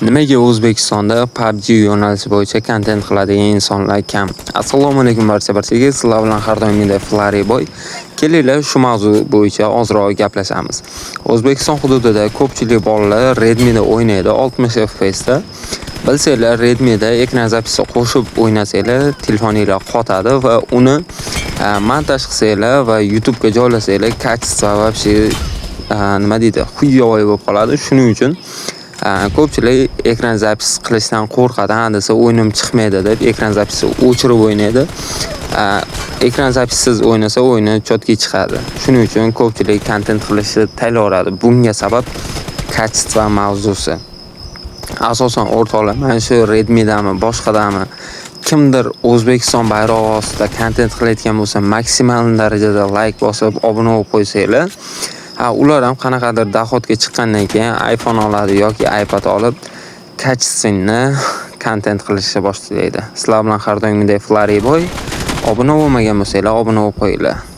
Nimaga O'zbekistonda PUBG yo'nalishi bo'yicha kontent qiladigan insonlar kam? Assalomu alaykum barcha-barchaga. Sizlar bilan har doimgidek Flari Boy. Kelinglar, shu mavzu bo'yicha ozroq gaplashamiz. O'zbekiston hududida ko'pchilik bolalar Redmi'da o'ynaydi 60 FPSda. Bilsanglar, Redmi'da ekran запись i qo'shib o'ynasanglar, telefoninglar qotadi va uni montaj qilsanglar va YouTube'ga joylasanglar, качество вообще, nima deydi, хуёвый bo'lib qoladi. Shuning uchun ko'pchilik ekran запись qilishdan qo'rqadi. Ha desa, o'yinim chiqmaydi deb ekran запись i o'chirib o'ynaydi. Ekran запись siz o'ynasa, o'yini чёткий chiqadi. Shuning uchun ko'pchilik kontent qilishni tayyorladi. Bunga sabab качество mavzusi. Asosan, o'rtoqlar, mana shu Redmi'dami, boshqadami, kimdir O'zbekiston bayrog'i ostida kontent qilayotgan bo'lsa, maksimal darajada layk bosib, obuna bo'lib qo'ysanglar, ha, ular ham qanaqadir доход ga chiqqandan keyin iPhone oladi yoki iPad olib, качественный kontent qilishni boshlaydi. Sizlar bilan har doimgidek Flari Boy. Obuna bo'lmagan bo'lsanglar, obuna bo'lib qo'yinglar.